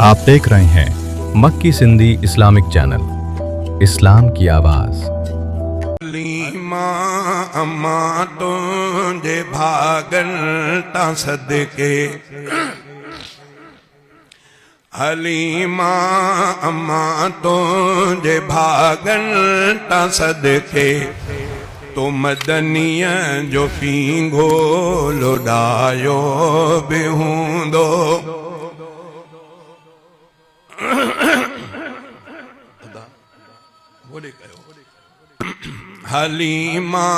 आप देख रहे हैं मक्की सिंधी इस्लामिक चैनल, इस्लाम की आवाज। हलीमा अम्मा तुंहिंजे भाॻनि तां सदके, हलीमा अम्मा तुंहिंजे भाॻनि तां सदके, तो मदनीअ जो पींघो लुॾायो बि हूंदो। हलीमा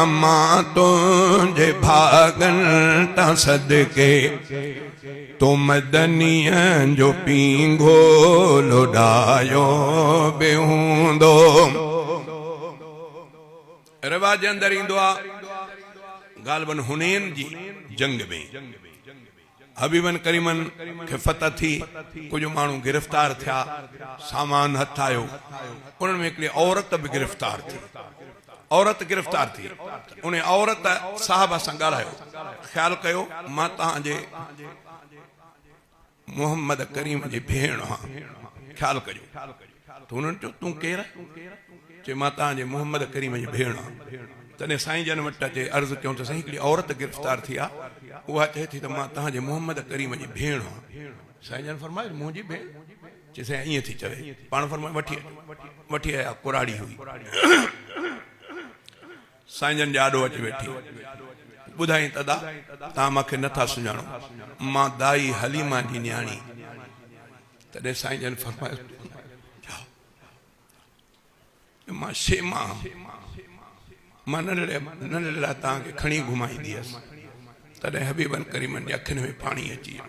अम्मा तुंहिंजे भाॻनि तां सदके, तो मदनीअ जो पींघो लुॾायो बि हूंदो। रिवाज अंदरि ईंदो आहे, ग़ालिबन हुनैन जी जंग में हबीबन करीमन खे फतह थी, कुझु माण्हू गिरफ़्तार थिया, सामान हथु आयो, उन्हनि में हिकिड़ी औरत बि गिरफ़्तार थी। औरत गिरफ़्तार थी, उन औरत साहब सां ॻाल्हायो, ख़्यालु कयो मां तव्हांजे मोहम्मद करीम जी भेण आहियां, ख़्यालु कजो। त हुननि चयो तूं केरु? चयो मां तव्हांजे मोहम्मद करीम जी भेण आहियां। तॾहिं साईं जन वटि अचे अर्ज़ु कयूं त साईं हिकिड़ी औरत गिरफ़्तार थी आहे, उहा चए थी त मां तव्हांजे मोहम्मद करीम जी भेण आहियां। साईं जन फरमायो मुंहिंजी भेण? चई साईं ईअं थी चवे। पाण फरमायो वठी अचो। वठी आया, कुराड़ी हुई, साईं जन जे आॾो अची वेठी, ॿुधाई त अदा तव्हां मूंखे नथा सुञाणो, मां दाई हलीमा जी नियाणी। तॾहिं साईं जन फरमायो मां शेमा, मां नंढड़े नंढड़े लाइ तव्हांखे खणी घुमाईंदी हुअसि। तॾहिं हबीबन करीमन जे अखियुनि में पाणी अची वियो।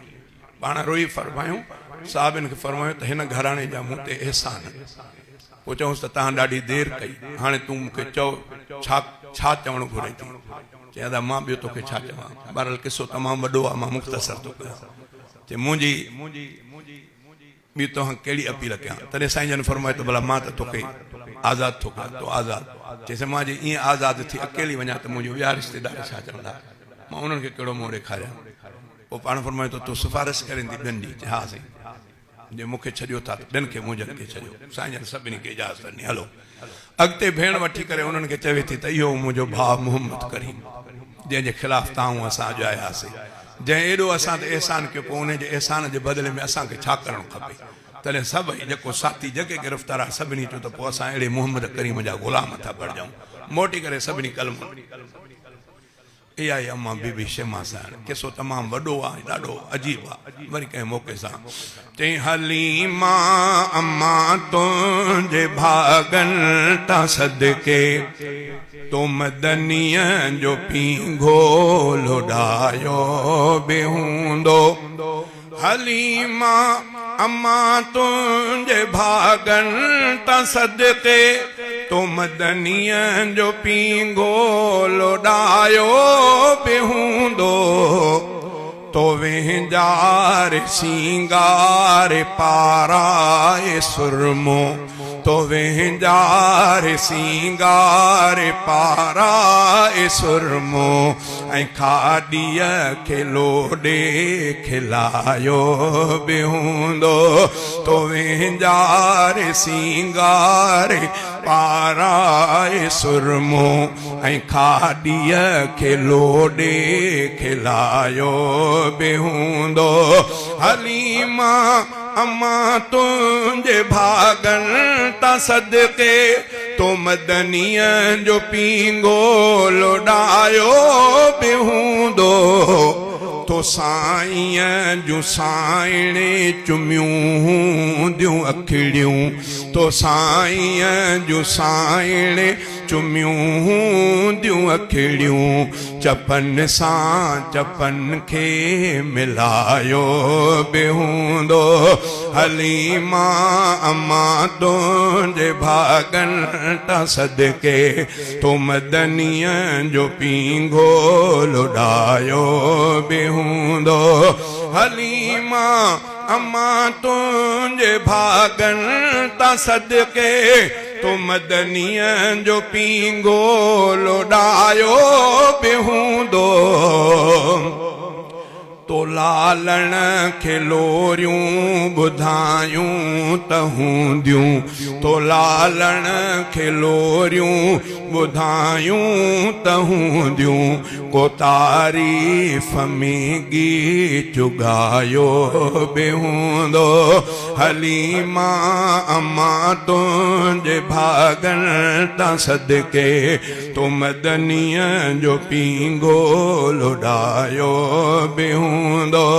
पाण रोई फरमायूं, साहबनि खे फरमायो त हिन घराणे जा मूं ते अहसान। पोइ चऊंसि त तव्हां ॾाढी देरि कई, हाणे तूं मूंखे चओ छा छा चवणु घुरे थी? चई अदा मां ॿियो तोखे छा चवां, बहरहाल क़िसो तमामु वॾो आहे, मां मुख़्तसर थो कयां। चई मुंहिंजी ॿी तव्हां कहिड़ी अपील कयां? तॾहिं साईं जन फरमायो त भला मां त तोखे आज़ाद थो कयां, तूं आज़ाद। चई मां जे ईअं आज़ाद थी अकेली वञा त मुंहिंजो ॿिया रिश्तेदार छा चवंदा, मां उन्हनि खे कहिड़ो मुंहुं ॾेखारियां? पोइ पाण फरमायो त तूं सिफारिश करें थी ॿियनि ॾींहुं? हा साईं, जे मूंखे छॾियो था त ॿियनि खे मुंहिंजनि खे छॾियो। साईं जन सभिनी खे इजाज़त ॾिनी, हलो। अॻिते भेण वठी करे उन्हनि खे चवे थी त इहो मुंहिंजो भाउ मोहम्मद करीम, जंहिंजे ख़िलाफ़ तव्हां असां अॼु आयासीं, जंहिं एॾो असां ते अहसान कयो, पोइ उन जे अहसान जे बदिले में असांखे छा करणु खपे? तॾहिं सभई जेको साथी जेके गिरफ़्तार आहे सभिनी चयो त पोइ असां अहिड़े मोहम्मद करीम जा ग़ुलाम था बणिजूं। मोटी करे सभिनी कलमो। इहा ई अम्मा बीबी शमा सां क़िसो तमामु वॾो आहे, ॾाढो अजीब आहे, वरी कंहिं मौक़े सां। चई हलीमा अम्मा तुंहिंजे भाॻनि तां सदके, तो मदनीअ जो पींघो लुॾायो बि हूंदो। हलीमा अम्मा तुंहिंजे भाॻनि तां सदके, तो मदनीअ जो पींघो लुॾायो बि हूंदो। तो विंजार सिंगार पाराए सुरमो, तो विंजार सिंगार पाराए सुरमो, ऐं खाॾीअ खे लोॾे खिलायो बि हूंदो। तो विंजार सिंगार पाराए सुरमो, ऐं खाॾीअ खे लोॾे खिलायो बि हूंदो। हलीमा अम्मा तुंहिंजे भाॻनि तां सदके, तो मदनीअ जो पींघो लुॾायो बि हूंदो। तो साईं जूं साइणे चुमियूं हूंदियूं अखिड़ियूं, तो साईं जूं साइणे चुमियूं हूंदियूं अखिड़ियूं, चपन सां चपन खे मिलायो बि हूंदो। हलीमा अम्मा तुंहिंजे भाॻनि तां सदके, तो मदनीअ जो पींघो लुॾायो बि हूंदो। हलीमा अम्मा तुंहिंजे भाॻनि तां सदके, तो मदनीअ जो पींघो लुॾायो बि हूंदो। تو لالڻ کي لوريون ٻڌايون ته هونديون، تو لالڻ کي لوريون ٻڌايون ته هونديون، ڪو تعريف ۾ ڳيچ ڳايو به هوندو. حليما امان تنهنجي ڀاڳن تان صدقي، تو مدنيء جو پينگهو لڏايو به هوندو.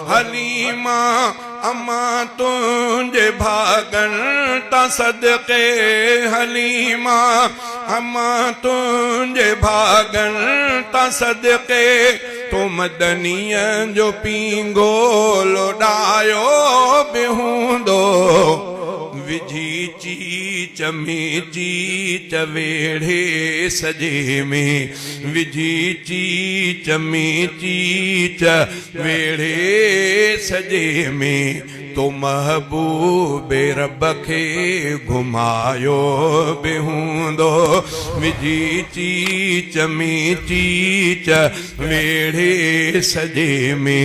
حليما امان تنهنجي ڀاڳن تان صدقي، حليما امان تنهنجي ڀاڳن تان صدقي، تو مدنيء جو پينگهو لڏايو به هوندو. وجهي چيچ ۾ چيچ ويڙهي سڄي ۾، وجهي چيچ ۾ چيچ ويڙهي سڄي ۾، تو محبوب رب کي گهمايو به هوندو. وجهي چيچ ۾ چيچ ويڙهي سڄي ۾،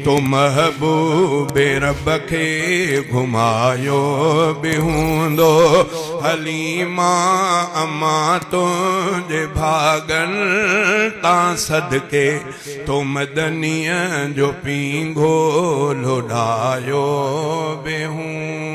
تو محبوب رب کي گهمايو به هوندو. حليما امان تنهنجي ڀاڳن تان صدقي، تو مدنيء جو پينگهو لوڏايو به هوندو.